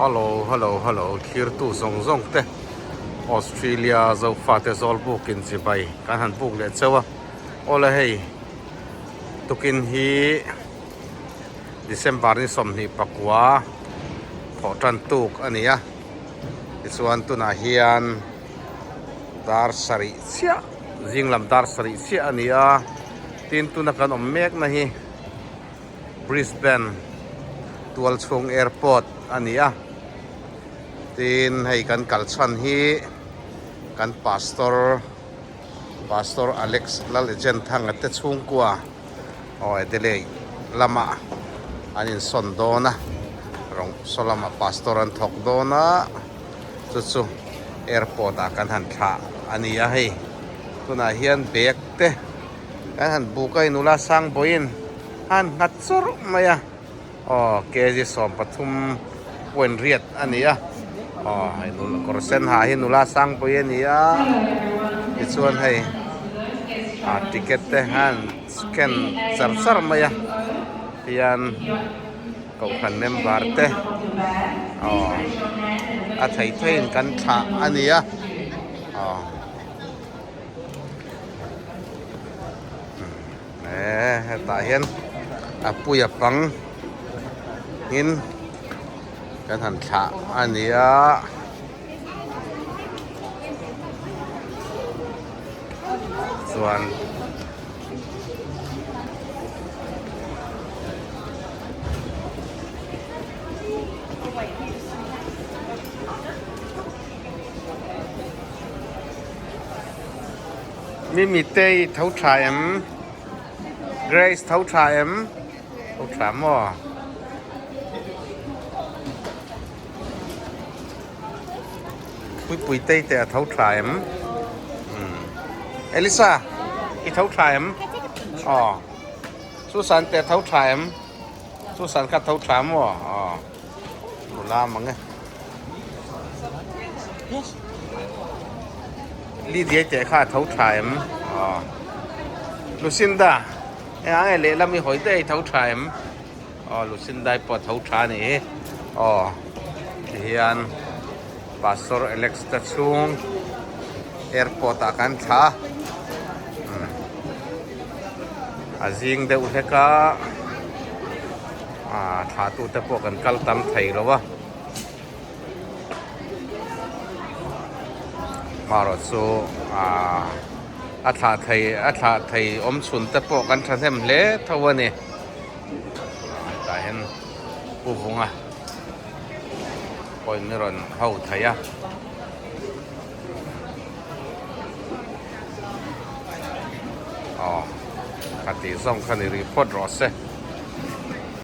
Hello hello hello thirtu zawng zawng te Australia Zofate Zawlbuk in chibai kan han buk leh chauh a awle hei tukin hi December ni 29 thawh tan tuk a ni a tichuan tunah hian dar sarih chiah zing lam dar sarih chiah a ni a tin tuna kan awm mek na hi Brisbane tualchhung airport a ni a tin hei kan kal chhan hi kan pastor pastor Alex Lalejenthanga te chhungkua aw Adelaide lamah an insawn dawn a rawng saw lamah pastor an thawk dawn a chu chu airport ah kan han thlah a ni a hei tunah hian bag te kan han buk a inula sang bawiin han nghat churh mai a aw kg 13 point riat a ni a aw hei nula kawr sen ha hi nula sang bawi a ni a tichuan hei ah ticket te han scan char char mai a tihian kohhran member te aw a thei theiin kan thlah a ni a aw. Eee hetah hian a puia pang in kan han thlah a ni a. Chuan Mimi te i tho tha em? Grace tho tha em? Tho tha maw? Puipui te te a tho tha em? Elisa i tho tha em? Aw. Susan te a tho tha em? Susan kha tho tha maw? Aw. Nula mang e. Lydia teh kha a tho tha em? Aw. Lucinda, eng ang e lehlam i hawi daih i tho tha em? Aw, Lucinda i pawh a tho tha a nih hi. Aw, tihian Pastor Alex te chhung airport ah kan thla a. Umm a zing deuh hlek a. Ah thla tute pawh kan kal tam thei lo a marawh chu ah a thlah thei a thlah thei awm chhun te pawh kan thahnem hle tho a ni tah hian pu vunga pawhin a rawn ho thei a. Aw ka tih zawng kha ni rih phawt rawh se.